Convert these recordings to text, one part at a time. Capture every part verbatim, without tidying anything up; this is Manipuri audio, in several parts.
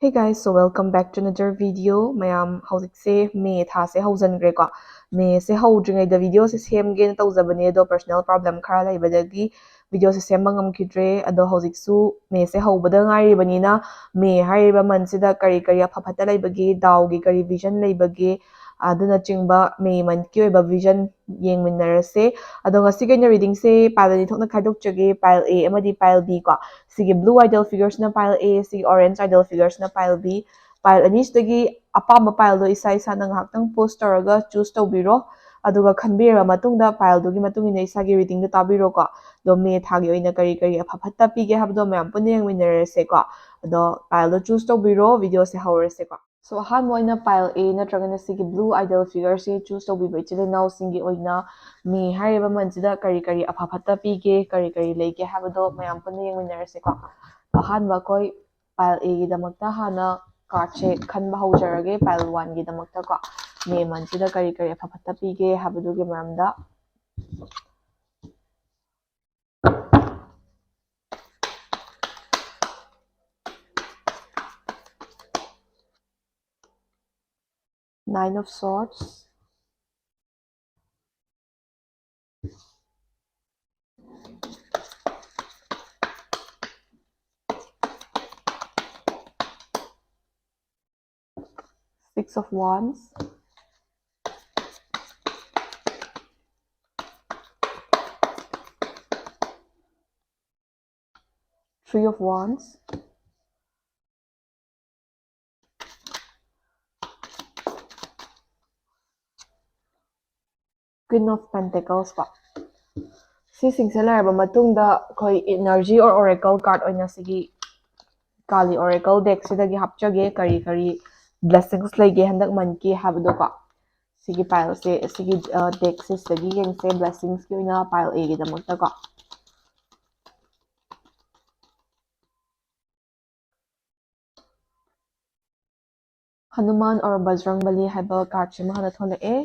Hey guys, so welcome back to another video. ꯃꯌꯥꯝ, ꯍꯧꯖꯤꯛꯁꯦ ꯃꯦ ꯊꯥꯁꯦ ꯍꯧꯖꯟꯈ꯭ꯔꯦꯀꯣ꯫ ꯃꯦꯁꯦ ꯍꯧꯗ꯭ꯔꯤꯉꯩꯗ ꯚꯤꯗꯤꯑꯣꯁꯦ ꯁꯦꯝꯒꯦꯅ ꯇꯧꯖꯕꯅꯦ, ꯑꯗꯣ personal problem ꯈꯔ ꯂꯩꯕꯗꯒꯤ ꯚꯤꯗꯤꯑꯣꯁꯦ ꯁꯦꯝꯕ ꯉꯝꯈꯤꯗ꯭ꯔꯦ꯫ ꯑꯗꯣ ꯍꯧꯖꯤꯛꯁꯨ ꯃꯦꯁꯦ ꯍꯧꯕꯗ ꯉꯥꯏꯔꯤꯕꯅꯤꯅ, ꯃꯦ ꯍꯥꯏꯔꯤꯕ ꯃꯟꯁꯤꯗ ꯀꯔꯤ ꯀꯔꯤ ꯑꯐ ꯐꯠꯇ ꯂꯩꯕꯒꯦ, ꯗꯥꯎꯒꯤ ꯀꯔꯤ ꯚꯤꯖꯟ ꯂꯩꯕꯒꯦ, ꯑꯗꯨꯅꯆꯤꯡꯕ ꯃꯦ ꯃꯟꯀꯤ ꯑꯣꯏꯕ ꯚꯤꯖꯟ ꯌꯦꯡꯃꯤꯟꯅꯔꯁꯦ꯫ ꯑꯗꯣ ꯉꯁꯤꯒꯤ ꯑꯣꯏꯅ ꯔꯤꯗꯤꯡꯁꯦ ꯄꯥꯏꯜ ꯑꯅꯤ ꯊꯣꯛꯅ ꯈꯥꯏꯗꯣꯛꯆꯒꯦ, ꯄꯥꯏꯜ ꯑꯦ ꯑꯃꯗꯤ ꯄꯥꯏꯜ ꯕꯤ ꯀꯣ꯫ ꯁꯤꯒꯤ blue ideal figureꯁꯤꯅ ꯄꯥꯏꯜ ꯑꯦ, ꯁꯤꯒꯤ orange ideal figureꯁꯤꯅ ꯄꯥꯏꯜ ꯕꯤ꯫ ꯄꯥꯏꯜ ꯑꯅꯤꯁꯤꯗꯒꯤ ꯑꯄꯥꯝꯕ ꯄꯥꯏꯜꯗꯣ ꯏꯁꯥ ꯏꯁꯥꯅ ꯉꯥꯏꯍꯥꯛꯇꯪ pause ꯇꯧꯔꯒ choose ꯇꯧꯕꯤꯔꯣ꯫ ꯑꯗꯨꯒ ꯈꯟꯕꯤꯔꯕ ꯃꯇꯨꯡꯗ ꯄꯥꯏꯜꯗꯨꯒꯤ ꯃꯇꯨꯡ ꯏꯟꯅ ꯏꯁꯥꯒꯤ ꯔꯤꯗꯤꯡꯗꯣ ꯇꯥꯕꯤꯔꯣꯀꯣ꯫ ꯑꯗꯣ ꯃꯦ ꯊꯥꯒꯤ ꯑꯣꯏꯅ ꯀꯔꯤ ꯀꯔꯤ ꯑꯐ ꯐꯠꯇ ꯄꯤꯒꯦ ꯍꯥꯏꯕꯗꯣ ꯃꯌꯥꯝ ꯄꯨꯟꯅ ꯌꯦꯡꯃꯤꯟꯅꯔꯁꯦꯀꯣ꯫ ꯑꯗꯣ ꯄꯥꯏꯜꯗꯣ choose ꯇꯧꯕꯤꯔꯣ, ꯚꯤꯗꯤꯑꯣꯁꯦ ꯍꯧꯔꯁꯦꯀꯣ꯫ So ꯑꯍꯥꯟꯕ ꯑꯣꯏꯅ ꯄꯥꯏꯜ ꯑꯦ ꯅꯠꯇ꯭ꯔꯒꯅ ꯁꯤꯒꯤ blue ideal figureꯁꯤ choose ꯇꯧꯕꯤꯕ ꯏꯆꯤꯜ ꯏꯅꯥꯎꯁꯤꯡꯒꯤ ꯑꯣꯏꯅ ꯃꯦ ꯍꯥꯏꯔꯤꯕ ꯃꯟꯁꯤꯗ ꯀꯔꯤ ꯀꯔꯤ ꯑꯐ ꯐꯠꯇ ꯄꯤꯒꯦ, ꯀꯔꯤ ꯀꯔꯤ ꯂꯩꯒꯦ ꯍꯥꯏꯕꯗꯣ ꯃꯌꯥꯝ ꯄꯨꯟꯅ ꯌꯦꯡꯃꯤꯟꯅꯔꯁꯦꯀꯣ꯫ ꯑꯍꯥꯟꯕ ꯑꯩꯈꯣꯏ ꯄꯥꯏꯜ ꯑꯦꯒꯤꯗꯃꯛꯇ ꯍꯥꯟꯅ ꯀꯥꯔꯠꯁꯦ ꯈꯟꯕ ꯍꯧꯖꯔꯒꯦ꯫ ꯄꯥꯏꯜ ꯋꯥꯟꯒꯤꯗꯃꯛꯇꯀꯣ, ꯃꯦ ꯃꯟꯁꯤꯗ ꯀꯔꯤ ꯀꯔꯤ ꯑꯐ ꯐꯠꯇ ꯄꯤꯒꯦ ꯍꯥꯏꯕꯗꯨꯒꯤ ꯃꯔꯝꯗ꯫ Nine of Swords, Six of Wands, Three of Wands, Queen of Pentacles ꯀꯣ꯫ ꯁꯤꯁꯤꯡꯁꯦ ꯂꯩꯔꯕ ꯃꯇꯨꯡꯗ ꯑꯩꯈꯣꯏ energy or oracle card ꯑꯣꯏꯅ ꯁꯤꯒꯤ Kali oracle deckꯁꯤꯗꯒꯤ ꯍꯥꯞꯆꯒꯦ, ꯀꯔꯤ ꯀꯔꯤ blessings ꯂꯩꯒꯦ ꯍꯟꯗꯛ ꯃꯟꯀꯤ ꯍꯥꯏꯕꯗꯣꯀꯣ꯫ ꯁꯤꯒꯤ ꯄꯥꯏꯜꯁꯦ, ꯁꯤꯒꯤ deckꯁꯦ ꯁꯤꯗꯒꯤ ꯌꯦꯡꯁꯦ, blessingsꯀꯤ ꯑꯣꯏꯅ ꯄꯥꯏꯜ ꯑꯦꯒꯤꯗꯃꯛꯇꯀꯣ꯫ ꯍꯅꯨꯃꯥꯟ or ꯕꯖꯔꯪꯕꯂꯤ ꯍꯥꯏꯕ ꯀꯥꯔꯠꯁꯤꯃ ꯍꯥꯟꯅ ꯊꯣꯛꯂꯛꯑꯦ꯫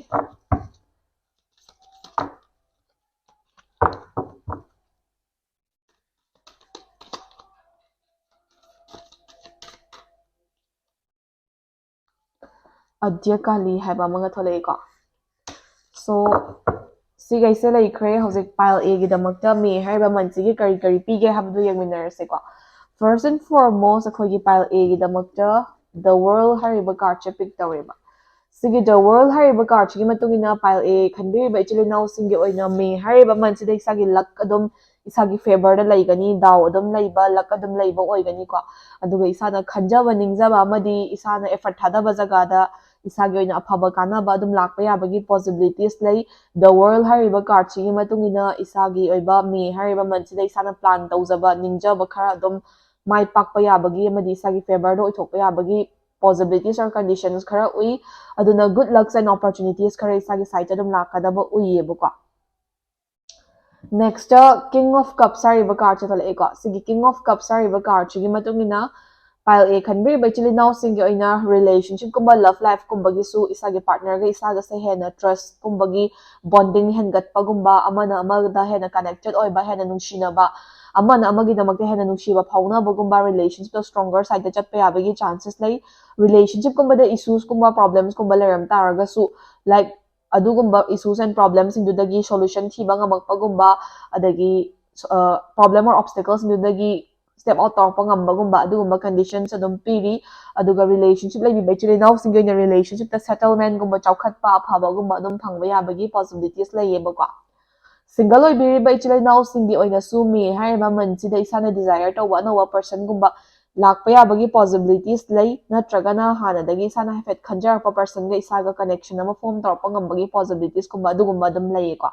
ꯑꯗ꯭ꯌ ꯀꯥꯂꯤ ꯍꯥꯏꯕ ꯑꯃꯒ ꯊꯣꯛꯂꯛꯏꯀꯣ꯫ So ꯁꯤꯈꯩꯁꯦ ꯂꯩꯈ꯭ꯔꯦ꯫ ꯍꯧꯖꯤꯛ pile A ꯒꯤꯗꯃꯛꯇ May ꯍꯥꯏꯔꯤꯕ month ꯁꯤꯒꯤ ꯀꯔꯤ ꯀꯔꯤ ꯄꯤꯒꯦ ꯍꯥꯏꯕꯗꯨ ꯌꯦꯡꯃꯤꯟꯅꯔꯁꯦꯀꯣ꯫ First and foremost ꯑꯩꯈꯣꯏꯒꯤ pile A ꯒꯤꯗꯃꯛꯇ The World ꯍꯥꯏꯔꯤꯕ card ꯁꯦ pick ꯇꯧꯔꯦꯕ꯫ ꯁꯤꯒꯤ The World ꯍꯥꯏꯔꯤꯕ card ꯁꯤꯒꯤ ꯃꯇꯨꯡ ꯏꯟꯅ pile A ꯈꯟꯕꯤꯔꯤꯕ ꯏꯆꯤꯜ ꯏꯅꯥꯎꯁꯤꯡꯒꯤ ꯑꯣꯏꯅ May ꯍꯥꯏꯔꯤꯕ month ꯁꯤꯗ ꯏꯁꯥꯒꯤ luck ꯑꯗꯨꯝ, ꯏꯁꯥꯒꯤ favour ꯗ ꯂꯩꯒꯅꯤ, ꯗꯥꯎ ꯑꯗꯨꯝ ꯂꯩꯕ, luck ꯑꯗꯨꯝ ꯂꯩꯕ ꯑꯣꯏꯒꯅꯤꯀꯣ꯫ ꯑꯗꯨꯒ ꯏꯁꯥꯅ ꯈꯟꯖꯕ ꯅꯤꯡꯖꯕ ꯑꯃꯗꯤ ꯏꯁꯥꯅ effort ꯊꯥꯗꯕ ꯖꯒꯥꯗ ꯏꯁꯥꯒꯤ ꯑꯣꯏꯅ ꯑꯐꯕ ꯀꯥꯟꯅꯕ ꯑꯗꯨꯝ ꯂꯥꯛꯄ ꯌꯥꯕꯒꯤ possibilities ꯂꯩ꯫ The World ꯍꯥꯏꯔꯤꯕ card ꯁꯤꯒꯤ ꯃꯇꯨꯡ ꯏꯟꯅ ꯏꯁꯥꯒꯤ ꯑꯣꯏꯕ May ꯍꯥꯏꯔꯤꯕ month ꯁꯤꯗ ꯏꯁꯥꯅ plan ꯇꯧꯖꯕ, ꯅꯤꯡꯖꯕ ꯈꯔ ꯑꯗꯨꯝ ꯃꯥꯏ ꯄꯥꯛꯄ ꯌꯥꯕꯒꯤ ꯑꯃꯗꯤ ꯏꯁꯥꯒꯤ favour ꯗ ꯑꯣꯏꯊꯣꯛꯄ ꯌꯥꯕꯒꯤ possibilities or conditions ꯈꯔ ꯎꯏ꯫ ꯑꯗꯨꯅ good lucks and opportunities ꯈꯔ ꯏꯁꯥꯒꯤ side ꯇ ꯑꯗꯨꯝ ꯂꯥꯛꯀꯗꯕ ꯎꯏꯌꯦꯕꯀꯣ꯫ Next ꯇ King of Cups ꯍꯥꯏꯔꯤꯕ card ꯁꯦ ꯊꯣꯛꯂꯛꯑꯦꯀꯣ꯫ ꯁꯤꯒꯤ King of Cups ꯍꯥꯏꯔꯤꯕ card ꯁꯤꯒꯤ ꯃꯇꯨꯡ ꯏꯟꯅ pile A ꯈꯟꯕꯤꯔꯤꯕ ꯏꯆꯤꯜ ꯏꯅꯥꯎꯁꯤꯡꯒꯤ ꯑꯣꯏꯅ relationship ꯀꯨꯝꯕ, love life ꯀꯨꯝꯕꯒꯤꯁꯨ ꯏꯁꯥꯒꯤ partner ꯒ ꯏꯁꯥꯒꯁꯦ ꯍꯦꯟꯅ trust ꯀꯨꯝꯕꯒꯤ bonding ꯍꯦꯟꯒꯠꯄꯒꯨꯝꯕ, ꯑꯃꯅ ꯑꯃꯗ ꯍꯦꯟꯅ connected ꯑꯣꯏꯕ, ꯍꯦꯟꯅ ꯅꯨꯡꯁꯤꯅꯕ, ꯑꯃꯅ ꯑꯃꯒꯤꯗꯃꯛꯇ ꯍꯦꯟꯅ ꯅꯨꯡꯁꯤꯕ ꯐꯥꯎꯅꯕꯒꯨꯝꯕ, relationship ꯇꯣ stronger side ꯇ ꯆꯠꯄ ꯌꯥꯕꯒꯤ chances ꯂꯩ꯫ Relationship ꯀꯨꯝꯕꯗ issues ꯀꯨꯝꯕ, problems ꯀꯨꯝꯕ ꯂꯩꯔꯝ ꯇꯥꯔꯒꯁꯨ, like, ꯑꯗꯨꯒꯨꯝꯕ issues and problems ꯁꯤꯡꯗꯨꯗꯒꯤ solution ꯊꯤꯕ ꯉꯝꯃꯛꯄꯒꯨꯝꯕ, ꯑꯗꯒꯤ problem or obstacle ꯁꯤꯡꯗꯨꯗꯒꯤ step out ꯇꯧꯔꯛꯄ ꯉꯝꯕꯒꯨꯝꯕ ꯑꯗꯨꯒꯨꯝꯕ conditions ꯑꯗꯨꯝ ꯄꯤꯔꯤ꯫ ꯑꯗꯨꯒ relationship ꯂꯩꯕꯤꯕ ꯏꯆꯤꯜ ꯏꯅꯥꯎꯁꯤꯡꯒꯤ ꯑꯣꯏꯅ relationship ꯇ settlement ꯒꯨꯝꯕ, ꯆꯥꯎꯈꯠꯄ, ꯑꯐꯕꯒꯨꯝꯕ ꯑꯗꯨꯝ ꯐꯪꯕ ꯌꯥꯕꯒꯤ possibilities ꯂꯩꯌꯦꯕꯀꯣ꯫ Single ꯑꯣꯏꯕꯤꯔꯤꯕ ꯏꯆꯤꯜ ꯏꯅꯥꯎꯁꯤꯡꯒꯤ ꯑꯣꯏꯅꯁꯨ May ꯍꯥꯏꯔꯤꯕ month ꯁꯤꯗ ꯏꯁꯥꯅ desire ꯇꯧꯕ ꯑꯅꯧꯕ person ꯒꯨꯝꯕ ꯂꯥꯛꯄ ꯌꯥꯕꯒꯤ possibilities ꯂꯩ, ꯅꯠꯇ꯭ꯔꯒꯅ ꯍꯥꯟꯅꯗꯒꯤ ꯏꯁꯥꯅ ꯍꯥꯏꯐꯦꯠ ꯈꯟꯖꯔꯛꯄ person ꯒ ꯏꯁꯥꯒ connection ꯑꯃ form ꯇꯧꯔꯛꯄ ꯉꯝꯕꯒꯤ possibilities ꯀꯨꯝꯕ ꯑꯗꯨꯒꯨꯝꯕ ꯑꯗꯨꯝ ꯂꯩꯌꯦꯀꯣ꯫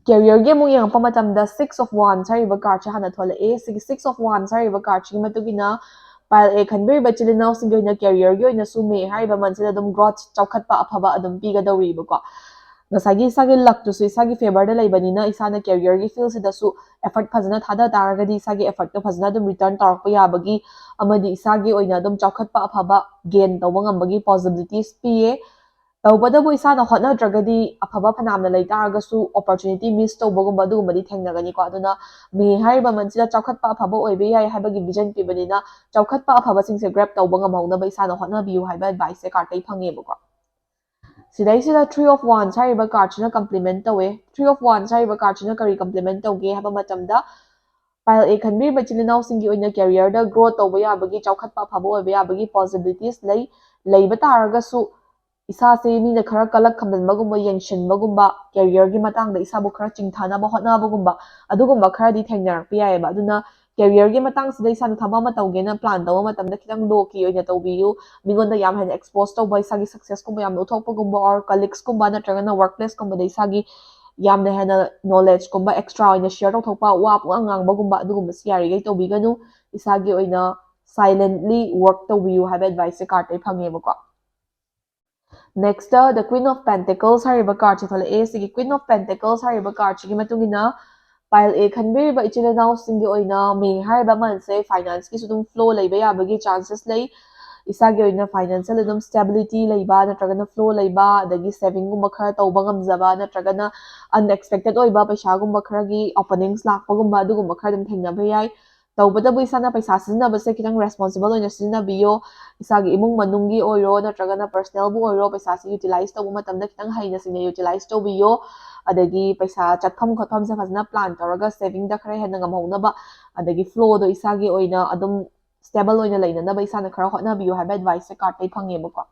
Career ꯒꯤ ꯑꯃꯨꯛ ꯌꯦꯡꯉꯛꯄ ꯃꯇꯝꯗ Six of Wands ꯍꯥꯏꯔꯤꯕ card ꯁꯦ ꯍꯥꯟꯅ ꯊꯣꯛꯂꯛꯑꯦ꯫ ꯁꯤꯒꯤ Six of Wands ꯍꯥꯏꯔꯤꯕ card ꯁꯤꯒꯤ ꯃꯇꯨꯡ ꯏꯟꯅ pile A ꯈꯟꯕꯤꯔꯤꯕ ꯏꯆꯤꯜ ꯏꯅꯥꯎꯁꯤꯡꯒꯤ ꯑꯣꯏꯅ career ꯒꯤ ꯑꯣꯏꯅꯁꯨ May ꯍꯥꯏꯔꯤꯕ month ꯁꯤꯗ ꯑꯗꯨꯝ growth, ꯆꯥꯎꯈꯠꯄ, ꯑꯐꯕ ꯑꯗꯨꯝ ꯄꯤꯒꯗꯧꯔꯤꯕꯀꯣ꯫ ꯉꯁꯥꯏꯒꯤ ꯏꯁꯥꯒꯤ luck ꯇꯨꯁꯨ ꯏꯁꯥꯒꯤ favour ꯗ ꯂꯩꯕꯅꯤꯅ ꯏꯁꯥꯅ career ꯒꯤ field ꯁꯤꯗꯁꯨ effort ꯐꯖꯅ ꯊꯥꯗ ꯇꯥꯔꯒꯗꯤ ꯏꯁꯥꯒꯤ effort ꯇꯣ ꯐꯖꯅ ꯑꯗꯨꯝ return ꯇꯧꯔꯛꯄ ꯌꯥꯕꯒꯤ ꯑꯃꯗꯤ ꯏꯁꯥꯒꯤ ꯑꯣꯏꯅ ꯑꯗꯨꯝ ꯆꯥꯎꯈꯠꯄ, ꯑꯐꯕ gain ꯇꯧꯕ ꯉꯝꯕꯒꯤ possibilities ꯄꯤꯌꯦ꯫ ꯇꯧꯕꯇꯕꯨ ꯏꯁꯥꯅ ꯍꯣꯠꯅꯗ꯭ꯔꯒꯗꯤ ꯑꯐꯕ ꯐꯅꯌꯥꯝꯅ ꯂꯩ ꯇꯥꯔꯒꯁꯨ opportunity miss ꯇꯧꯕꯒꯨꯝꯕ ꯑꯗꯨꯒꯨꯝꯕꯗꯤ ꯊꯦꯡꯅꯒꯅꯤꯀꯣ꯫ ꯑꯗꯨꯅ ꯃꯦ ꯍꯥꯏꯔꯤꯕ ꯃꯟꯁꯤꯗ ꯆꯥꯎꯈꯠꯄ ꯑꯐꯕ ꯑꯣꯏꯕ ꯌꯥꯏ ꯍꯥꯏꯕꯒꯤ vision ꯄꯤꯕꯅꯤꯅ ꯆꯥꯎꯈꯠꯄ ꯑꯐꯕꯁꯤꯡꯁꯦ grab ꯇꯧꯕ ꯉꯝꯍꯧꯅꯕ ꯏꯁꯥꯅ ꯍꯣꯠꯅꯕꯤꯌꯨ ꯍꯥꯏꯕ advice ꯁꯦ card ꯇꯩ ꯐꯪꯉꯦꯕꯀꯣ꯫ ꯁꯤꯗꯩꯁꯤꯗ Three of Wands ꯍꯥꯏꯔꯤꯕ card ꯁꯤꯅ complement ꯇꯧꯋꯦ꯫ Three of Wands ꯍꯥꯏꯔꯤꯕ card ꯁꯤꯅ ꯀꯔꯤ complement ꯇꯧꯒꯦ ꯍꯥꯏꯕ ꯃꯇꯝꯗ, pile A ꯈꯟꯕꯤꯔꯤꯕ ꯏꯆꯤꯜ ꯏꯅꯥꯎꯁꯤꯡꯒꯤ ꯑꯣꯏꯅ career ꯗ growth ꯇꯧꯕ ꯌꯥꯕꯒꯤ, ꯆꯥꯎꯈꯠꯄ ꯑꯐꯕ ꯑꯣꯏꯕ ꯌꯥꯕꯒꯤ possibilities ꯂꯩ꯫ ꯂꯩꯕ ꯇꯥꯔꯒꯁꯨ ꯏꯁꯥꯁꯦ ꯃꯤꯅ ꯈꯔ ꯀꯂꯛ ꯈꯝꯖꯟꯕꯒꯨꯝꯕ, ꯌꯦꯡꯁꯤꯟꯕꯒꯨꯝꯕ, career ꯒꯤ ꯃꯇꯥꯡꯗ ꯏꯁꯥꯕꯨ ꯈꯔ ꯆꯤꯡꯊꯅꯕ ꯍꯣꯠꯅꯕꯒꯨꯝꯕ, ꯑꯗꯨꯒꯨꯝꯕ ꯈꯔꯗꯤ ꯊꯦꯡꯅꯔꯛꯄ ꯌꯥꯏꯑꯕ꯫ ꯑꯗꯨꯅ career ꯒꯤ ꯃꯇꯥꯡꯁꯤꯗ ꯏꯁꯥꯅ ꯊꯕꯛ ꯑꯃ ꯇꯧꯒꯦꯅ plan ꯇꯧꯕ ꯃꯇꯝꯗ ꯈꯤꯇꯪ low key ꯑꯣꯏꯅ ꯇꯧꯕꯤꯌꯨ꯫ ꯃꯤꯉꯣꯟꯗ ꯌꯥꯝ ꯍꯦꯟꯅ expose ꯇꯧꯕ, ꯏꯁꯥꯒꯤ success ꯀꯨꯝꯕ ꯌꯥꯝꯅ ꯎꯠꯊꯣꯛꯄꯒꯨꯝꯕ, or colleagues ꯀꯨꯝꯕ ꯅꯠꯇ꯭ꯔꯒꯅ workplace ꯀꯨꯝꯕꯗ ꯏꯁꯥꯒꯤ ꯌꯥꯝꯅ ꯍꯦꯟꯅ knowledge ꯀꯨꯝꯕ extra ꯑꯣꯏꯅ share ꯇꯧꯊꯣꯛꯄ, ꯋꯥ ꯄꯨꯡꯉꯥꯡ ꯉꯥꯡꯕꯒꯨꯝꯕ, ꯑꯗꯨꯒꯨꯝꯕꯁꯤ ꯌꯥꯔꯤꯈꯩ ꯇꯧꯕꯤꯒꯅꯨ꯫ ꯏꯁꯥꯒꯤ ꯑꯣꯏꯅ silently work ꯇꯧꯕꯤꯌꯨ ꯍꯥꯏꯕ advice ꯁꯦ card ꯇꯩ ꯐꯪꯉꯦꯕꯀꯣ꯫ Next, The Queen of Pentacles ꯍꯥꯏꯔꯤꯕ card ꯁꯦ ꯊꯣꯛꯂꯛꯑꯦ꯫ ꯁꯤꯒꯤ Queen of Pentacles ꯍꯥꯏꯔꯤꯕ card ꯁꯤꯒꯤ ꯃꯇꯨꯡ ꯏꯟꯅ pile A ꯈꯟꯕꯤꯔꯤꯕ ꯏꯆꯤꯜ ꯏꯅꯥꯎꯁꯤꯡꯒꯤ ꯑꯣꯏꯅ ꯃꯦ ꯍꯥꯏꯔꯤꯕ month ꯁꯦ finance ꯀꯤꯁꯨ ꯑꯗꯨꯝ flow ꯂꯩꯕ ꯌꯥꯕꯒꯤ chances ꯂꯩ꯫ ꯏꯁꯥꯒꯤ ꯑꯣꯏꯅ financial ꯑꯗꯨꯝ stability ꯂꯩꯕ ꯅꯠꯇ꯭ꯔꯒꯅ flow ꯂꯩꯕ, ꯑꯗꯒꯤ saving ꯒꯨꯝꯕ ꯈꯔ ꯇꯧꯕ ꯉꯝꯖꯕ ꯅꯠꯇ꯭ꯔꯒꯅ unexpected ꯑꯣꯏꯕ ꯄꯩꯁꯥꯒꯨꯝꯕ ꯈꯔꯒꯤ openings ꯂꯥꯛꯄꯒꯨꯝꯕ ꯑꯗꯨꯒꯨꯝꯕ ꯈꯔ ꯑꯗꯨꯝ ꯊꯦꯡꯅꯕ ꯌꯥꯏ꯫ ꯇꯧꯕꯇꯕꯨ ꯏꯁꯥꯅ ꯄꯩꯁꯥ ꯁꯤꯖꯤꯟꯅꯕꯁꯦ ꯈꯤꯇꯪ responsible ꯑꯣꯏꯅ ꯁꯤꯖꯤꯟꯅꯕꯤꯌꯣ꯫ ꯏꯁꯥꯒꯤ ꯏꯃꯨꯡ ꯃꯅꯨꯡꯒꯤ ꯑꯣꯏꯔꯣ ꯅꯠꯇ꯭ꯔꯒꯅ personal ꯕꯨ ꯑꯣꯏꯔꯣ, ꯄꯩꯁꯥꯁꯦ utilize ꯇꯧꯕ ꯃꯇꯝꯗ ꯈꯤꯇꯪ ꯍꯩꯅ ꯁꯤꯡꯅ utilize ꯇꯧꯕꯤꯌꯣ꯫ ꯑꯗꯒꯤ ꯄꯩꯁꯥ ꯆꯠꯐꯝ ꯈꯣꯠꯐꯝꯁꯦ ꯐꯖꯅ plan ꯇꯧꯔꯒ saving ꯗ ꯈꯔ ꯍꯦꯟꯅ ꯉꯝꯍꯧꯅꯕ, ꯑꯗꯒꯤ flow ꯗꯣ ꯏꯁꯥꯒꯤ ꯑꯣꯏꯅ ꯑꯗꯨꯝ stable ꯑꯣꯏꯅ ꯂꯩꯅꯅꯕ ꯏꯁꯥꯅ ꯈꯔ ꯍꯣꯠꯅꯕꯤꯌꯨ ꯍꯥꯏꯕ advice ꯁꯦ card ꯇꯩ ꯐꯪꯉꯦꯕꯀꯣ꯫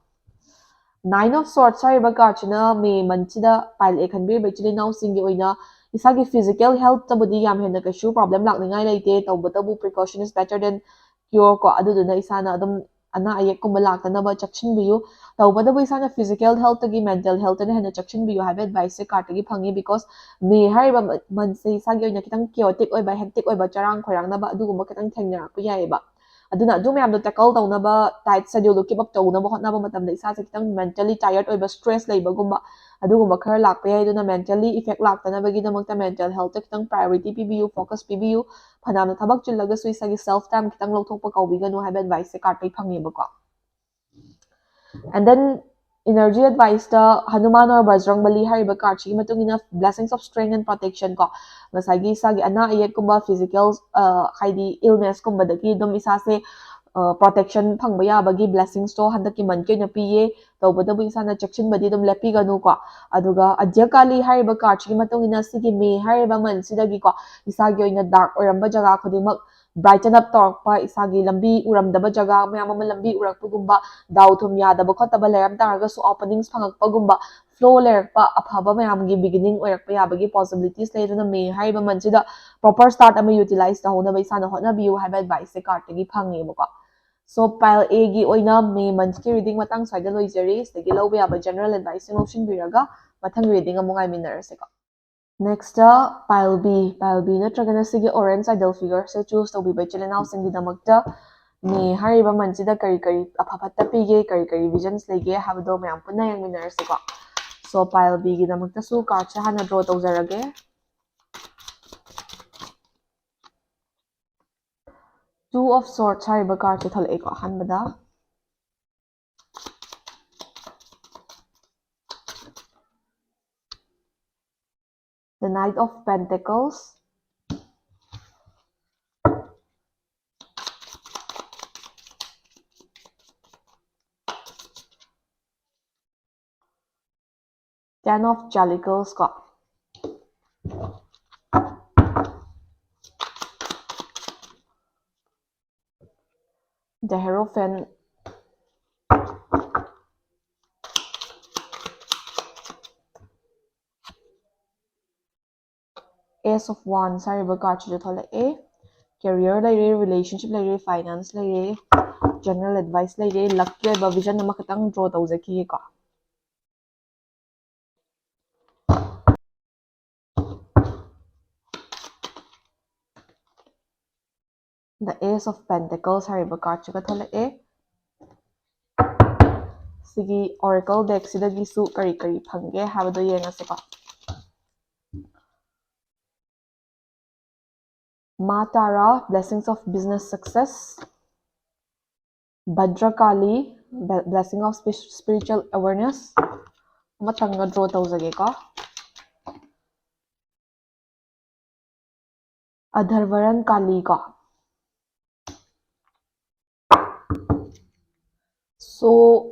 Nine of Swords ꯍꯥꯏꯔꯤꯕ card ꯁꯤꯅ ꯃꯦ month ꯁꯤꯗ pile A ꯈꯟꯕꯤꯔꯤꯕ ꯏꯆꯤꯜ ꯏꯅꯥꯎꯁꯤꯡꯒꯤ ꯑꯣꯏꯅ ꯏꯁꯥꯒꯤ physical health ꯇꯕꯨꯗꯤ ꯌꯥꯝ ꯍꯦꯟꯅ ꯀꯩꯁꯨ problem ꯂꯥꯛꯅꯤꯡꯉꯥꯏ ꯂꯩꯇꯦ, ꯇꯧꯕꯇꯕꯨ precaution is better than cure ꯀꯣ꯫ ꯑꯗꯨꯗꯨꯅ ꯏꯁꯥꯅ ꯑꯗꯨꯝ ꯑꯅꯥ ꯑꯌꯦꯛꯀꯨꯝꯕ ꯂꯥꯛꯇꯅꯕ ꯆꯦꯛꯁꯤꯟꯕꯤꯌꯨ꯫ ꯇꯧꯕꯇꯕꯨ ꯏꯁꯥꯅ physical health ꯇꯒꯤ mental health ꯇꯅ ꯍꯦꯟꯅ ꯆꯦꯛꯁꯤꯟꯕꯤꯌꯨ ꯍꯥꯏꯕ advice ꯁꯦ card ꯇꯒꯤ ꯐꯪꯉꯤ, because ꯃꯦ ꯍꯥꯏꯔꯤꯕ month ꯁꯦ ꯏꯁꯥꯒꯤ ꯑꯣꯏꯅ ꯈꯤꯇꯪ chaotic ꯑꯣꯏꯕ, hectic ꯑꯣꯏꯕ, ꯆꯔꯥꯡ ꯈꯣꯏꯔꯥꯡꯅꯕ ꯑꯗꯨꯒꯨꯝꯕ ꯈꯤꯇꯪ ꯊꯦꯡꯅꯔꯛꯄ ꯌꯥꯏꯑꯕ꯫ ꯑꯗꯨꯅ ꯑꯗꯨ ꯃꯌꯥꯝꯗꯣ tackle ꯇꯧꯅꯕ, tight schedule ꯗꯣ keep up ꯇꯧꯅꯕ ꯍꯣꯠꯅꯕ ꯃꯇꯝꯗ ꯏꯁꯥꯁꯦ ꯈꯤꯇꯪ mentally tired ꯑꯣꯏꯕ, stress ꯂꯩꯕꯒꯨꯝꯕ ꯑꯗꯨꯒꯨꯝꯕ ꯈꯔ ꯂꯥꯛꯄ ꯌꯥꯏ꯫ ꯑꯗꯨꯅ mentally effect ꯂꯥꯛꯇꯅꯕꯒꯤꯗꯃꯛꯇ mental health ꯇ ꯈꯤꯇꯪ priority ꯄꯤꯕꯤꯌꯨ, focus ꯄꯤꯕꯤꯌꯨ꯫ ꯐꯅꯌꯥꯝꯅ ꯊꯕꯛ ꯆꯤꯜꯂꯒꯁꯨ ꯏꯁꯥꯒꯤ self time ꯈꯤꯇꯪ ꯂꯧꯊꯣꯛꯄ ꯀꯥꯎꯕꯤꯒꯅꯨ ꯍꯥꯏꯕ advice ꯁꯦ card ꯇꯩ ꯐꯪꯉꯦꯕꯀꯣ꯫ And then Energy advice ꯇ ꯍꯅꯨꯃꯥꯟ or ꯕꯖꯔꯪꯕꯂꯤ ꯍꯥꯏꯔꯤꯕ card ꯁꯤꯒꯤ ꯃꯇꯨꯡ ꯏꯟꯅ blessings of strength and protection ꯀꯣ, ꯉꯁꯥꯏꯒꯤ ꯏꯁꯥꯒꯤ ꯑꯅꯥ ꯑꯌꯦꯛꯀꯨꯝꯕ, physical, ꯑ, ꯍꯥꯏꯗꯤ illness ꯀꯨꯝꯕꯗꯒꯤ ꯑꯗꯨꯝ ꯏꯁꯥꯁꯦ, ꯑ, protection ꯐꯪꯕ ꯌꯥꯕꯒꯤ blessings ꯇꯣ ꯍꯟꯗꯛꯀꯤ month ꯀꯤ ꯑꯣꯏꯅ ꯄꯤꯌꯦ꯫ ꯇꯧꯕꯇꯕꯨ ꯏꯁꯥꯅ ꯆꯦꯛꯁꯤꯟꯕꯗꯤ ꯑꯗꯨꯝ ꯂꯦꯞꯄꯤꯒꯅꯨꯀꯣ꯫ ꯑꯗꯨꯒ ꯑꯗ꯭ꯌ ꯀꯥꯂꯤ ꯍꯥꯏꯔꯤꯕ card ꯁꯤꯒꯤ ꯃꯇꯨꯡ ꯏꯟꯅ ꯁꯤꯒꯤ ꯃꯦ ꯍꯥꯏꯔꯤꯕ month ꯁꯤꯗꯒꯤꯀꯣ, ꯏꯁꯥꯒꯤ ꯑꯣꯏꯅ dark ꯑꯣꯏꯔꯝꯕ ꯖꯒꯥ ꯈꯨꯗꯤꯡꯃꯛ brighten up ꯇꯧꯔꯛꯄ, ꯏꯁꯥꯒꯤ ꯂꯝꯕꯤ ꯎꯔꯝꯗꯕ ꯖꯒꯥ ꯃꯌꯥꯝ ꯑꯃ ꯂꯝꯕꯤ ꯎꯔꯛꯄꯒꯨꯝꯕ, ꯗꯥꯎ ꯊꯨꯝ ꯌꯥꯗꯕ ꯈꯣꯠꯇꯕ ꯂꯩꯔꯝ ꯇꯥꯔꯒꯁꯨ openings ꯐꯪꯉꯛꯄꯒꯨꯝꯕ, flow ꯂꯩꯔꯛꯄ, ꯑꯐꯕ ꯃꯌꯥꯝꯒꯤ beginning ꯑꯣꯏꯔꯛꯄ ꯌꯥꯕꯒꯤ possibilities ꯂꯩ꯫ ꯑꯗꯨꯅ ꯃꯦ ꯍꯥꯏꯔꯤꯕ month ꯁꯤꯗ proper start ꯑꯃ utilize ꯇꯧꯍꯧꯅꯕ ꯏꯁꯥꯅ ꯍꯣꯠꯅꯕꯤꯌꯨ ꯍꯥꯏꯕ advice ꯁꯦ card ꯇꯒꯤ ꯐꯪꯉꯦꯕꯀꯣ꯫ So, pile A ꯒꯤ ꯑꯣꯏꯅ ꯃꯦ month ꯀꯤ reading ꯃꯇꯥꯡ ꯁ꯭ꯋꯥꯏꯗ ꯂꯣꯏꯖꯔꯤ꯫ ꯁꯤꯗꯒꯤ ꯂꯧꯕ ꯌꯥꯕ general advice ꯁꯤꯡ ꯂꯧꯁꯤꯟꯕꯤꯔꯒ ꯃꯊꯪꯒꯤ reading ꯑꯃꯨꯛ ꯉꯥꯏꯃꯤꯟꯅꯔꯁꯦꯀꯣ꯫ Next, pile B, pile B ꯅꯠꯇ꯭ꯔꯒꯅ ꯁꯤꯒꯤ orange idol figure ꯁꯦ choose ꯇꯧꯕꯤꯕ ꯏꯆꯤꯜ ꯏꯅꯥꯎꯁꯤꯡꯒꯤꯗꯃꯛꯇ ꯃꯦ ꯍꯥꯏꯔꯤꯕ month ꯁꯤꯗ ꯀꯔꯤ ꯀꯔꯤ ꯑꯐ ꯐꯠꯇ ꯄꯤꯒꯦ, ꯀꯔꯤ ꯀꯔꯤ visions ꯂꯩꯒꯦ ꯍꯥꯏꯕꯗꯣ ꯃꯌꯥꯝ ꯄꯨꯟꯅ ꯌꯦꯡꯃꯤꯟꯅꯔꯁꯤꯀꯣ꯫ So, pile B ꯒꯤꯗꯃꯛꯇꯁꯨ card ꯁꯦ ꯍꯥꯟꯅ draw ꯇꯧꯖꯔꯒꯦ꯫ Two of Swords ꯍꯥꯏꯔꯤꯕ card ꯁꯦ ꯊꯣꯛꯂꯛꯑꯦꯀꯣ ꯑꯍꯥꯟꯕꯗ꯫ The Knight of Pentacles. Ten of Chalices ꯀꯣ꯫ The Hierophant. Ace of Wands ꯍꯥꯏꯔꯤꯕ card ꯁꯤꯁꯨ ꯊꯣꯛꯂꯛꯑꯦ꯫ Career ꯂꯩꯔꯦ, relationship ꯂꯩꯔꯦ, finance ꯂꯩꯔꯦ, general advice ꯂꯩꯔꯦ, lucky ꯑꯣꯏꯕ vision ꯑꯃꯈꯛꯇꯪ draw ꯇꯧꯖꯈꯤꯒꯦꯀꯣ꯫ The Ace of Pentacles ꯍꯥꯏꯔꯤꯕ card ꯁꯤꯒ ꯊꯣꯛꯂꯛꯑꯦ꯫ ꯁꯤꯒꯤ oracle deck ꯁꯤꯗꯒꯤꯁꯨ ꯀꯔꯤ ꯀꯔꯤ ꯐꯪꯒꯦ ꯍꯥꯏꯕꯗꯣ ꯌꯦꯡꯉꯁꯤꯀꯣ꯫ ꯃꯥ ꯇꯥꯔꯥ, blessings of business success. Bhadrakali, Blessing of Spiritual Awareness ꯑꯃꯇꯪꯒ draw ꯇꯧꯖꯒꯦꯀꯣ꯫ ꯑꯙꯔꯕꯔꯟ Kali ꯀꯣ꯫ So,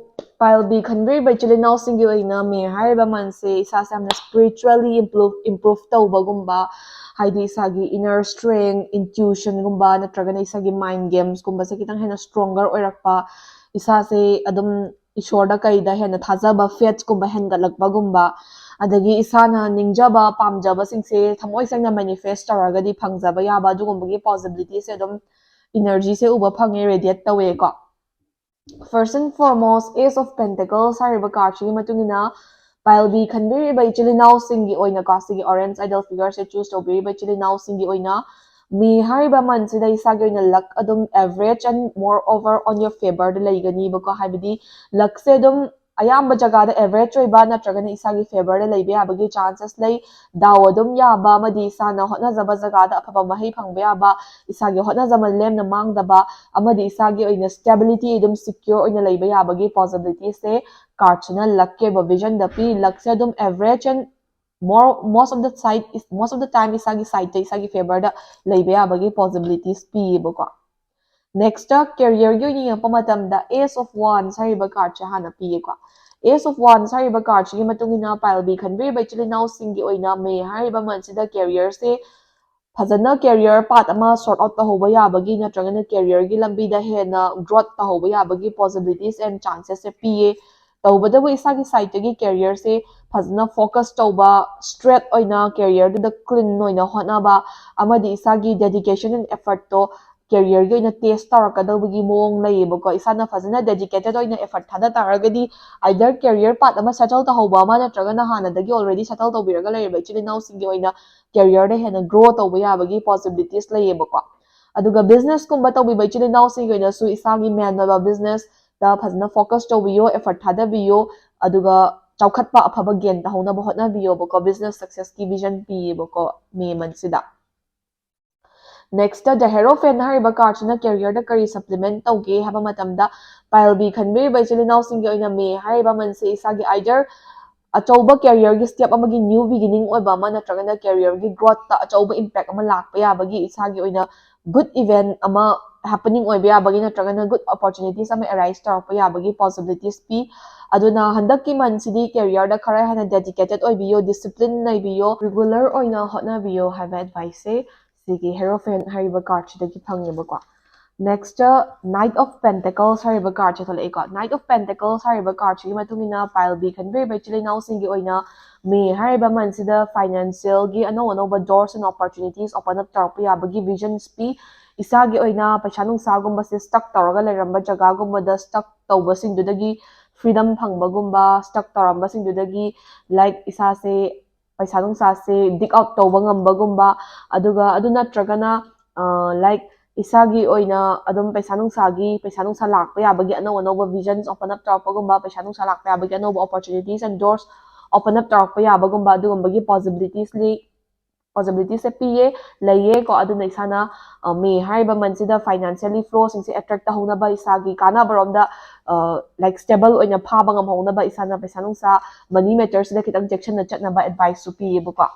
ꯄꯥꯏꯜ ꯕꯤ ꯈꯟꯕꯤꯔꯤꯕ ꯏꯆꯤꯜ ꯏꯅꯥꯎꯁꯤꯡꯒꯤ ꯑꯣꯏꯅ ꯃꯦ ꯍꯥꯏꯔꯤꯕ ꯃꯟꯁꯦ ꯏꯁꯥꯁꯦ ꯌꯥꯝꯅ spiritually improve improve ꯇꯧꯕꯒꯨꯝꯕ, ꯍꯥꯏꯗꯤ ꯏꯁꯥꯒꯤ inner strength, intuitionꯒꯨꯝꯕ ꯅꯠꯇ꯭ꯔꯒꯅ ꯏꯁꯥꯒꯤ mind gamesꯀꯨꯝꯕꯁꯦ ꯈꯤꯇꯪ ꯍꯦꯟꯅ stronger ꯑꯣꯏꯔꯛꯄ, ꯏꯁꯥꯁꯦ ꯑꯗꯨꯝ ꯏꯁꯣꯔꯗ ꯀꯩꯗ ꯍꯦꯟꯅ ꯊꯥꯖꯕ, faithꯀꯨꯝꯕ ꯍꯦꯟꯒꯠꯂꯛꯄꯒꯨꯝꯕ, ꯑꯗꯒꯤ ꯏꯁꯥꯅ ꯅꯤꯡꯖꯕ ꯄꯥꯝꯖꯕꯁꯤꯡꯁꯦ ꯊꯃꯣꯏ ꯁꯦꯡꯅ manifest ꯇꯧꯔꯒꯗꯤ ꯐꯪꯖꯕ ꯌꯥꯕ ꯑꯗꯨꯒꯨꯝꯕꯒꯤ possibilityꯁꯦ ꯑꯗꯨꯝ energyꯁꯦ ꯎꯕ ꯐꯪꯉꯦ, radiate ꯇꯧꯋꯦꯀꯣ꯫ First and foremost, Ace of Pentacles ꯍꯥꯏꯔꯤꯕ cardꯁꯤꯒꯤ ꯃꯇꯨꯡ ꯏꯟꯅ ꯄꯥꯏꯜ ꯕꯤ ꯈꯟꯕꯤꯔꯤꯕ ꯏꯆꯤꯜ ꯏꯅꯥꯎꯁꯤꯡꯒꯤ ꯑꯣꯏꯅꯀꯣ, ꯁꯤꯒꯤ orange idol figureꯁꯦ choose ꯇꯧꯕꯤꯔꯤꯕ ꯏꯆꯤꯜ ꯏꯅꯥꯎꯁꯤꯡꯒꯤ ꯑꯣꯏꯅ ꯃꯦ ꯍꯥꯏꯔꯤꯕ monthꯁꯤꯗ ꯏꯁꯥꯒꯤ ꯑꯣꯏꯅ luck ꯑꯗꯨꯝ average and moreover on your favorꯗ ꯂꯩꯒꯅꯤꯕꯀꯣ꯫ ꯍꯥꯏꯕꯗꯤ luckꯁꯦ ꯑꯗꯨꯝ ꯑꯌꯥꯝꯕ ꯖꯒꯥꯗ average ꯑꯣꯏꯕ ꯅꯠꯇ꯭ꯔꯒꯅ ꯏꯁꯥꯒꯤ favorꯗ ꯂꯩꯕ ꯌꯥꯕꯒꯤ chances ꯂꯩ꯫ ꯗꯥꯎ ꯑꯗꯨꯝ ꯌꯥꯕ ꯑꯃꯗꯤ ꯏꯁꯥꯅ ꯍꯣꯠꯅꯖꯕ ꯖꯒꯥꯗ ꯑꯐꯕ ꯃꯍꯩ ꯐꯪꯕ ꯌꯥꯕ, ꯏꯁꯥꯒꯤ ꯍꯣꯠꯅꯖꯃꯟ ꯂꯦꯝꯅ ꯃꯥꯡꯗꯕ, ꯑꯃꯗꯤ ꯏꯁꯥꯒꯤ ꯑꯣꯏꯅ stability ꯑꯗꯨꯝ secure ꯑꯣꯏꯅ ꯂꯩꯕ ꯌꯥꯕꯒꯤ possibilityꯁꯦ cardꯁꯤꯅ luckꯀꯤ ꯑꯣꯏꯕ visionꯗ ꯄꯤ꯫ Luckꯁꯦ ꯑꯗꯨꯝ average and more most of the side is most of the time ꯏꯁꯥꯒꯤ sideꯇ, ꯏꯁꯥꯒꯤ favorꯗ ꯂꯩꯕ ꯌꯥꯕꯒꯤ possibilities ꯄꯤꯌꯦꯕꯀꯣ꯫ Nextꯇ careerꯒꯤ ꯑꯣꯏꯅ ꯌꯦꯡꯉꯛꯄ ꯃꯇꯝꯗ Ace of Wands ꯍꯥꯏꯔꯤꯕ cardꯁꯦ ꯍꯥꯟꯅ ꯄꯤꯌꯦꯀꯣ꯫ Ace of Wands ꯍꯥꯏꯔꯤꯕ cardꯁꯤꯒꯤ ꯃꯇꯨꯡ ꯏꯟꯅ ꯄꯥꯏꯜ ꯕꯤ ꯈꯟꯕꯤꯔꯤꯕ ꯏꯆꯤꯜ ꯏꯅꯥꯎꯁꯤꯡꯒꯤ ꯑꯣꯏꯅ ꯃꯦ ꯍꯥꯏꯔꯤꯕ monthꯁꯤꯗ careerꯁꯦ ꯐꯖꯅ career path ꯑꯃ sort out ꯇꯧꯍꯧꯕ ꯌꯥꯕꯒꯤ ꯅꯠꯇ꯭ꯔꯒꯅ careerꯒꯤ ꯂꯝꯕꯤꯗ ꯍꯦꯟꯅ growth ꯇꯧꯍꯧꯕ ꯌꯥꯕꯒꯤ possibilities and chancesꯁꯦ ꯄꯤꯌꯦ꯫ ꯇꯧꯕꯇꯕꯨ ꯏꯁꯥꯒꯤ sideꯇꯒꯤ careerꯁꯦ ꯐꯖꯅ focus ꯇꯧꯕ, straight ꯑꯣꯏꯅ careerꯗꯨꯗ clean ꯑꯣꯏꯅ ꯍꯣꯠꯅꯕ, ꯑꯃꯗꯤ ꯏꯁꯥꯒꯤ dedication and effortꯇꯣ careerꯒꯤ ꯑꯣꯏꯅ test ꯇꯧꯔꯛꯀꯗꯧꯕꯒꯤ ꯃꯑꯣꯡ ꯂꯩꯌꯦꯕꯀꯣ꯫ ꯏꯁꯥꯅ ꯐꯖꯅ dedicated ꯑꯣꯏꯅ effort ꯊꯥꯗ ꯇꯥꯔꯒꯗꯤ either career path ꯑꯃ settle ꯇꯧꯍꯧꯕ ꯑꯃ ꯅꯠꯇ꯭ꯔꯒꯅ ꯍꯥꯟꯅꯗꯒꯤ already settle ꯇꯧꯕꯤꯔꯒ ꯂꯩꯔꯕ ꯏꯆꯤꯜ ꯏꯅꯥꯎꯁꯤꯡꯒꯤ ꯑꯣꯏꯅ careerꯗ ꯍꯦꯟꯅ grow ꯇꯧꯕ ꯌꯥꯕꯒꯤ possibilities ꯂꯩꯌꯦꯕꯀꯣ꯫ ꯑꯗꯨꯒ businessꯀꯨꯝꯕ ꯇꯧꯕꯤꯕ ꯏꯆꯤꯜ ꯏꯅꯥꯎꯁꯤꯡꯒꯤ ꯑꯣꯏꯅꯁꯨ ꯏꯁꯥꯒꯤ main ꯑꯣꯏꯕ businessꯇ ꯐꯖꯅ focus ꯇꯧꯕꯤꯌꯣ, effort ꯊꯥꯗꯕꯤꯌꯣ, ꯑꯗꯨꯒ ꯆꯥꯎꯈꯠꯄ ꯑꯐꯕ gain ꯇꯧꯍꯧꯅꯕ ꯍꯣꯠꯅꯕꯤꯌꯣꯕꯀꯣ꯫ Business successꯀꯤ vision ꯄꯤꯌꯦꯕꯀꯣ ꯃꯦ monthꯁꯤꯗ꯫ Next, the Hierophant ꯍꯥꯏꯔꯤꯕ card ꯁꯤꯅ career ꯗ ꯀꯔꯤ supplement ꯇꯧꯒꯦ ꯍꯥꯏꯕ ꯃꯇꯝꯗ, pile B ꯈꯟꯕꯤꯔꯤꯕ ꯏꯆꯤꯜ ꯏꯅꯥꯎꯁꯤꯡꯒꯤ ꯑꯣꯏꯅ May ꯍꯥꯏꯔꯤꯕ month ꯁꯦ ꯏꯁꯥꯒꯤ either ꯑꯆꯧꯕ career ꯒꯤ step ꯑꯃꯒꯤ new beginning ꯑꯣꯏꯕ ꯑꯃ ꯅꯠꯇ꯭ꯔꯒꯅ career ꯒꯤ growth ꯇ ꯑꯆꯧꯕ impact ꯑꯃ ꯂꯥꯛꯄ ꯌꯥꯕꯒꯤ, ꯏꯁꯥꯒꯤ ꯑꯣꯏꯅ good event ꯑꯃ happening ꯑꯣꯏꯕ ꯌꯥꯕꯒꯤ ꯅꯠꯇ꯭ꯔꯒꯅ good opportunities ꯑꯃ arise ꯇꯧꯔꯛꯄ ꯌꯥꯕꯒꯤ possibilities ꯄꯤ꯫ ꯑꯗꯨꯅ ꯍꯟꯗꯛꯀꯤ month ꯁꯤꯗꯤ career ꯗ ꯈꯔ ꯍꯦꯟꯅ dedicated ꯑꯣꯏꯕꯤꯌꯣ, discipline ꯂꯩꯕꯤꯌꯣ, regular ꯑꯣꯏꯅ ꯍꯣꯠꯅꯕꯤꯌꯣ ꯍꯥꯏꯕ advice ꯁꯦ ꯁꯤꯒꯤ Hierophant ꯍꯥꯏꯔꯤꯕ card ꯁꯤꯗꯒꯤ ꯐꯪꯉꯦꯕꯀꯣ꯫ Next, Knight of Pentacles ꯍꯥꯏꯔꯤꯕ card say ꯊꯣꯛꯂꯛꯏꯀꯣ꯫ Knight of Pentacles ꯍꯥꯏꯔꯤꯕ card ꯁꯤꯒꯤ ꯃꯇꯨꯡ ꯏꯟꯅ pile B ꯈꯟꯕꯤꯔꯤꯕ ꯏꯆꯤꯜ ꯏꯅꯥꯎꯁꯤꯡꯒꯤ ꯑꯣꯏꯅ May ꯍꯥꯏꯔꯤꯕ month ꯁꯤꯗ financial ꯒꯤ ꯑꯅꯧ ꯑꯅꯧꯕ doors and opportunities open up ꯇꯧꯔꯛꯄ ꯌꯥꯕꯒꯤ visions ꯄꯤ꯫ ꯏꯁꯥꯒꯤ ꯑꯣꯏꯅ ꯄꯩꯁꯥ ꯅꯨꯡꯁꯥꯒꯨꯝꯕꯁꯦ stuck ꯇꯧꯔꯒ ꯂꯩꯔꯝꯕ ꯖꯒꯥꯒꯨꯝꯕꯗ stuck ꯇꯧꯕꯁꯤꯡꯗꯨꯗꯒꯤ freedom ꯐꯪꯕꯒꯨꯝꯕ, stuck ꯇꯧꯔꯝꯕꯁꯤꯡꯗꯨꯗꯒꯤ, like, ꯏꯁꯥꯁꯦ ꯄꯩꯁꯥ ꯅꯨꯡꯁꯥꯁꯦ dig out ꯇꯧꯕ ꯉꯝꯕꯒꯨꯝꯕ, ꯑꯗꯨꯒ ꯑꯗꯨ ꯅꯠꯇ꯭ꯔꯒꯅ, like, ꯏꯁꯥꯒꯤ ꯑꯣꯏꯅ ꯑꯗꯨꯝ ꯄꯩꯁꯥ ꯅꯨꯡꯁꯥꯒꯤ, ꯄꯩꯁꯥ ꯅꯨꯡꯁꯥ ꯂꯥꯛꯄ ꯌꯥꯕꯒꯤ ꯑꯅꯧ ꯑꯅꯧꯕ visions open up ꯇꯧꯔꯛꯄꯒꯨꯝꯕ, ꯄꯩꯁꯥ ꯅꯨꯡꯁꯥ ꯂꯥꯛꯄ ꯌꯥꯕꯒꯤ ꯑꯅꯧꯕ opportunities and doors open up ꯇꯧꯔꯛꯄ ꯌꯥꯕꯒꯨꯝꯕ, ꯑꯗꯨꯒꯨꯝꯕꯒꯤ possibilities ꯂꯩ, possibilities ꯁꯦ ꯄꯤꯌꯦ, ꯂꯩꯌꯦ ꯀꯣ꯫ ꯑꯗꯨꯅ ꯏꯁꯥꯅ, ꯑ, May ꯍꯥꯏꯔꯤꯕ month ꯁꯤꯗ financially flow ꯁꯤꯡꯁꯦ attract ꯇꯧꯍꯧꯅꯕ, ꯏꯁꯥꯒꯤ ꯀꯥꯟꯅꯕꯔꯣꯝꯗ, ꯑ, like, stable ꯑꯣꯏꯅ ꯐꯥꯕ ꯉꯝꯍꯧꯅꯕ ꯏꯁꯥꯅ ꯄꯩꯁꯥ ꯅꯨꯡꯁꯥ, money matter ꯁꯤꯗ ꯈꯤꯇꯪ ꯆꯦꯛꯁꯤꯟꯅ ꯆꯠꯅꯕ advice ꯁꯨ ꯄꯤꯌꯦꯕꯀꯣ꯫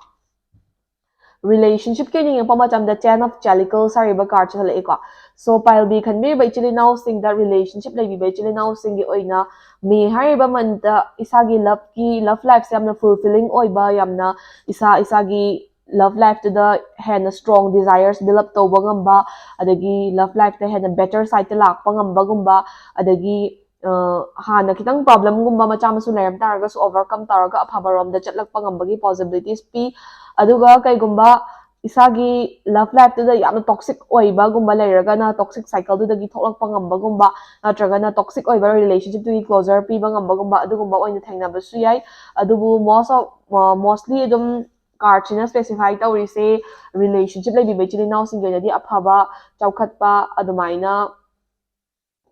Relationship ꯀꯤ ꯑꯣꯏꯅ ꯌꯦꯡꯉꯛꯄ ꯃꯇꯝꯗ Ten of Chalices ꯍꯥꯏꯔꯤꯕ card ꯁꯦ ꯊꯣꯛꯂꯛꯑꯦꯀꯣ꯫ So, pile B ꯈꯟꯕꯤꯔꯤꯕ ꯏꯆꯤꯜ ꯏꯅꯥꯎꯁꯤꯡꯗ, relationship ꯂꯩꯕꯤꯕ ꯏꯆꯤꯜ ꯏꯅꯥꯎꯁꯤꯡꯒꯤ ꯑꯣꯏꯅ May ꯍꯥꯏꯔꯤꯕ month ꯇ ꯏꯁꯥꯒꯤ love ꯀꯤ, love life ꯁꯦ ꯌꯥꯝꯅ fulfilling ꯑꯣꯏꯕ, ꯌꯥꯝꯅ ꯏꯁꯥ, ꯏꯁꯥꯒꯤ love life ꯇꯨꯗ ꯍꯦꯟꯅ strong desires build up ꯇꯧꯕ ꯉꯝꯕ, ꯑꯗꯒꯤ love life ꯇ ꯍꯦꯟꯅ better side ꯇ ꯂꯥꯛꯄ ꯉꯝꯕꯒꯨꯝꯕ, ꯑꯗꯒꯤ, ꯑ, ꯍꯥꯟꯅ ꯈꯤꯇꯪ problem ꯒꯨꯝꯕ ꯃꯆꯥ ꯃꯁꯨ ꯂꯩꯔꯝ ꯇꯥꯔꯒꯁꯨ overcome ꯇꯧꯔꯒ ꯑꯐꯕꯔꯣꯝꯗ ꯆꯠꯂꯛꯄ ꯉꯝꯕꯒꯤ possibilities ꯄꯤ꯫ ꯑꯗꯨꯒ ꯀꯩꯒꯨꯝꯕ ꯏꯁꯥꯒꯤ love life ꯇꯨꯗ ꯌꯥꯝꯅ toxic ꯑꯣꯏꯕꯒꯨꯝꯕ ꯂꯩꯔꯒꯅ, toxic cycle ꯗꯨꯗꯒꯤ ꯊꯣꯛꯂꯛꯄ ꯉꯝꯕꯒꯨꯝꯕ, ꯅꯠꯇ꯭ꯔꯒꯅ toxic ꯑꯣꯏꯕ relationship ꯇꯨꯒꯤ closure ꯄꯤꯕ ꯉꯝꯕꯒꯨꯝꯕ, ꯑꯗꯨꯒꯨꯝꯕ ꯑꯣꯏꯅ ꯊꯦꯡꯅꯕꯁꯨ ꯌꯥꯏ꯫ ꯑꯗꯨꯕꯨ most of, ꯑ, mostly ꯑꯗꯨꯝ card ꯁꯤꯅ specify ꯇꯧꯔꯤꯁꯦ relationship ꯂꯩꯕꯤꯕ ꯏꯆꯤꯜ ꯏꯅꯥꯎꯁꯤꯡꯒꯤ ꯑꯣꯏꯅꯗꯤ ꯑꯐꯕ, ꯆꯥꯎꯈꯠꯄ ꯑꯗꯨꯃꯥꯏꯅ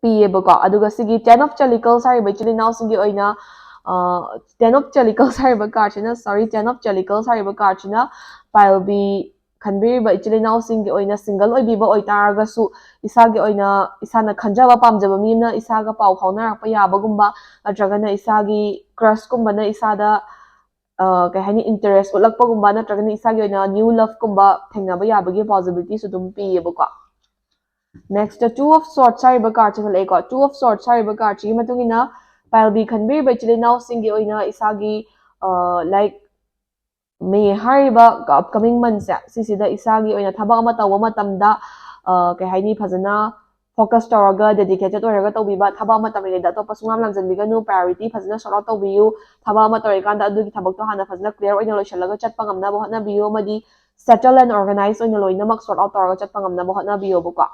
ꯄꯤꯌꯦꯕꯀꯣ꯫ ꯑꯗꯨꯒ ꯁꯤꯒꯤ Ten of Chalices ꯍꯥꯏꯔꯤꯕ ꯏꯆꯤꯜ ꯏꯅꯥꯎꯁꯤꯡꯒꯤ ꯑꯣꯏꯅ, ꯑ, Ten of Chalices ꯍꯥꯏꯔꯤꯕ card ꯁꯤꯅ, sorry, Ten of Chalices ꯍꯥꯏꯔꯤꯕ card ꯁꯤꯅ pile B ꯈꯟꯕꯤꯔꯤꯕ ꯏꯆꯤꯜ ꯏꯅꯥꯎꯁꯤꯡꯒꯤ ꯑꯣꯏꯅ single ꯑꯣꯏꯕꯤꯕ ꯑꯣꯏꯇꯥꯔꯒꯁꯨ, ꯏꯁꯥꯒꯤ ꯑꯣꯏꯅ ꯏꯁꯥꯅ ꯈꯟꯖꯕ ꯄꯥꯝꯖꯕ ꯃꯤ ꯑꯃꯅ ꯏꯁꯥꯒ ꯄꯥꯎ ꯐꯥꯎꯅꯔꯛꯄ ꯌꯥꯕꯒꯨꯝꯕ, ꯅꯠꯇ꯭ꯔꯒꯅ ꯏꯁꯥꯒꯤ crush ꯀꯨꯝꯕꯅ ꯏꯁꯥꯗ, ꯑ, ꯀꯩ ꯍꯥꯏꯅꯤ, interest ꯎꯠꯂꯛꯄꯒꯨꯝꯕ, ꯅꯠꯇ꯭ꯔꯒꯅ ꯏꯁꯥꯒꯤ ꯑꯣꯏꯅ new love ꯀꯨꯝꯕ ꯊꯦꯡꯅꯕ ꯌꯥꯕꯒꯤ possibilityꯁꯨ ꯑꯗꯨꯝ ꯄꯤꯌꯦꯕꯀꯣ꯫ Next, Two of Swords ꯍꯥꯏꯔꯤꯕ cardꯁꯦ ꯊꯣꯛꯂꯛꯑꯦꯀꯣ꯫ Two of Swords ꯍꯥꯏꯔꯤꯕ cardꯁꯤꯒꯤ ꯃꯇꯨꯡ ꯏꯟꯅ, pile B ꯈꯟꯕꯤꯔꯤꯕ ꯏꯆꯤꯜ ꯏꯅꯥꯎꯁꯤꯡꯒꯤ ꯑꯣꯏꯅ ꯏꯁꯥꯒꯤ, ꯑ, like, May ꯍꯥꯏꯔꯤꯕ upcoming monthꯁꯦ, ꯁꯤꯁꯤꯗ ꯏꯁꯥꯒꯤ ꯑꯣꯏꯅ ꯊꯕꯛ ꯑꯃ ꯇꯧꯕ ꯃꯇꯝꯗ, ꯑ, ꯀꯩ ꯍꯥꯏꯅꯤ, ꯐꯖꯅ focus ꯇꯧꯔꯒ, dedicated ꯑꯣꯏꯔꯒ ꯇꯧꯕꯤꯕ, ꯊꯕꯛ ꯑꯃ ꯇꯧꯔꯤꯉꯩꯗ ꯑꯇꯣꯞꯄ ꯁꯨꯡꯂꯥꯝ ꯂꯥꯝꯖꯟꯕꯤꯒꯅꯨ, priority ꯐꯖꯅ sort out ꯇꯧꯕꯤꯌꯨ꯫ ꯊꯕꯛ ꯑꯃ ꯇꯧꯔꯤꯀꯥꯟꯗ ꯑꯗꯨꯒꯤ ꯊꯕꯛꯇꯣ ꯍꯥꯟꯅ ꯐꯖꯅ clear ꯑꯣꯏꯅ ꯂꯣꯏꯁꯤꯜꯂꯒ ꯆꯠꯄ ꯉꯝꯅꯕ ꯍꯣꯠꯅꯕꯤꯌꯨ, ꯑꯃꯗꯤ settle and organize ꯑꯣꯏꯅ ꯂꯣꯏꯅꯃꯛ sort out ꯇꯧꯔꯒ ꯆꯠꯄ ꯉꯝꯅꯕ ꯍꯣꯠꯅꯕꯤꯌꯣꯕꯀꯣ꯫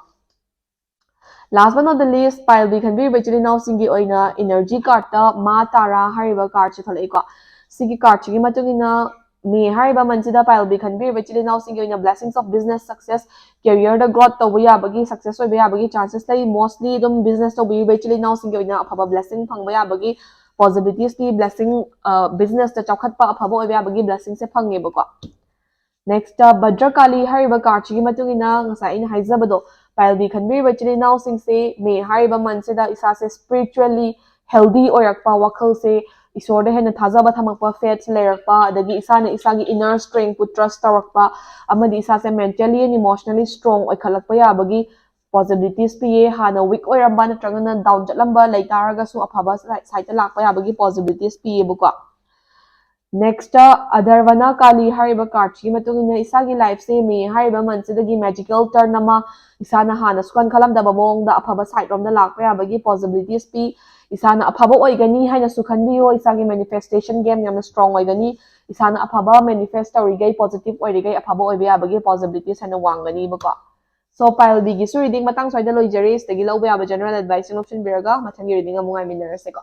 Last but not the least, pile B ꯈꯟꯕꯤꯔꯤꯕ ꯏꯆꯤꯜ ꯏꯅꯥꯎꯁꯤꯡꯒꯤ ꯑꯣꯏꯅ energy cardꯇ ꯃꯥ ꯇꯥꯔꯥ ꯍꯥꯏꯔꯤꯕ cardꯁꯦ ꯊꯣꯛꯂꯛꯏꯀꯣ꯫ ꯁꯤꯒꯤ cardꯁꯤꯒꯤ ꯃꯇꯨꯡ ꯏꯟꯅ, May ꯍꯥꯏꯔꯤꯕ monthꯁꯤꯗ pile B ꯈꯟꯕꯤꯔꯤꯕ ꯏꯆꯤꯜ ꯏꯅꯥꯎꯁꯤꯡꯒꯤ ꯑꯣꯏꯅ blessings of business success, careerꯗ growth ꯇꯧꯕ ꯌꯥꯕꯒꯤ, success ꯑꯣꯏꯕ ꯌꯥꯕꯒꯤ chances ꯂꯩ꯫ Mostly ꯑꯗꯨꯝ business ꯇꯧꯕꯤꯔꯤꯕ ꯏꯆꯤꯜ ꯏꯅꯥꯎꯁꯤꯡꯒꯤ ꯑꯣꯏꯅ ꯑꯐꯕ blessing ꯐꯪꯕ ꯌꯥꯕꯒꯤ possibilities ꯄꯤ꯫ Blessing, ꯑ, businessꯇ ꯆꯥꯎꯈꯠꯄ, ꯑꯐꯕ ꯑꯣꯏꯕ ꯌꯥꯕꯒꯤ blessingꯁꯦ ꯐꯪꯉꯦꯕꯀꯣ꯫ Next, ꯚꯗ꯭ꯔꯀꯥꯂꯤ ꯍꯥꯏꯔꯤꯕ cardꯁꯤꯒꯤ ꯃꯇꯨꯡ ꯏꯟꯅ ꯉꯁꯥꯏ ꯑꯩꯅ ꯍꯥꯏꯖꯕꯗꯣ, pile B ꯈꯟꯕꯤꯔꯤꯕ ꯏꯆꯤꯜ ꯏꯅꯥꯎꯁꯤꯡꯁꯦ May ꯍꯥꯏꯔꯤꯕ monthꯁꯤꯗ ꯏꯁꯥꯁꯦ spiritually healthy ꯑꯣꯏꯔꯛꯄ, ꯋꯥꯈꯜꯁꯦ ꯏꯁꯣꯔꯗ ꯍꯦꯟꯅ ꯊꯥꯖꯕ ꯊꯝꯃꯛꯄ, faith ꯂꯩꯔꯛꯄ, ꯑꯗꯒꯤ ꯏꯁꯥꯅ ꯏꯁꯥꯒꯤ inner strengthꯄꯨ trust ꯇꯧꯔꯛꯄ, ꯑꯃꯗꯤ ꯏꯁꯥꯁꯦ mentally and emotionally strong ꯑꯣꯏꯈꯠꯂꯛꯄ ꯌꯥꯕꯒꯤ possibilities ꯄꯤꯌꯦ꯫ ꯍꯥꯟꯅ weak ꯑꯣꯏꯔꯝꯕ ꯅꯠꯇ꯭ꯔꯒꯅ down ꯆꯠꯂꯝꯕ ꯂꯩ ꯇꯥꯔꯒꯁꯨ ꯑꯐꯕ side, sideꯇ ꯂꯥꯛꯄ ꯌꯥꯕꯒꯤ possibilities ꯄꯤꯌꯦꯕꯀꯣ꯫ Next, ꯑꯗꯔꯚꯅ ꯀꯥꯂꯤ ꯍꯥꯏꯔꯤꯕ cardꯁꯤꯒꯤ ꯃꯇꯨꯡ ꯏꯟꯅ ꯏꯁꯥꯒꯤ lifeꯁꯦ May ꯍꯥꯏꯔꯤꯕ monthꯁꯤꯗꯒꯤ magical turn ꯑꯃ, ꯏꯁꯥꯅ ꯍꯥꯟꯅ ꯁꯨꯈꯟ ꯈꯜꯂꯝꯗꯕ ꯃꯑꯣꯡꯗ ꯑꯐꯕ side ꯔꯣꯝꯗ ꯂꯥꯛꯄ ꯌꯥꯕꯒꯤ possibilities ꯄꯤ꯫ ꯏꯁꯥꯅ ꯑꯐꯕ ꯑꯣꯏꯒꯅꯤ ꯍꯥꯏꯅꯁꯨ ꯈꯟꯕꯤꯌꯣ꯫ ꯏꯁꯥꯒꯤ manifestation game ꯌꯥꯝꯅ strong ꯑꯣꯏꯒꯅꯤ꯫ ꯏꯁꯥꯅ ꯑꯐꯕ manifest ꯇꯧꯔꯤꯈꯩ, positive ꯑꯣꯏꯔꯤꯈꯩ ꯑꯐꯕ ꯑꯣꯏꯕ ꯌꯥꯕꯒꯤ possibilities ꯍꯦꯟꯅ ꯋꯥꯡꯒꯅꯤꯕꯀꯣ꯫ So, pile Bꯒꯤꯁꯨ reading ꯃꯇꯥꯡ ꯁ꯭ꯋꯥꯏꯗ ꯂꯣꯏꯖꯔꯦ꯫ ꯁꯤꯗꯒꯤ ꯂꯧꯕ ꯌꯥꯕ general advice ꯁꯤꯡ ꯂꯧꯁꯤꯟꯕꯤꯔꯒ ꯃꯊꯪꯒꯤ reading ꯑꯃꯨꯛ ꯉꯥꯏꯃꯤꯟꯅꯔꯁꯦꯀꯣ꯫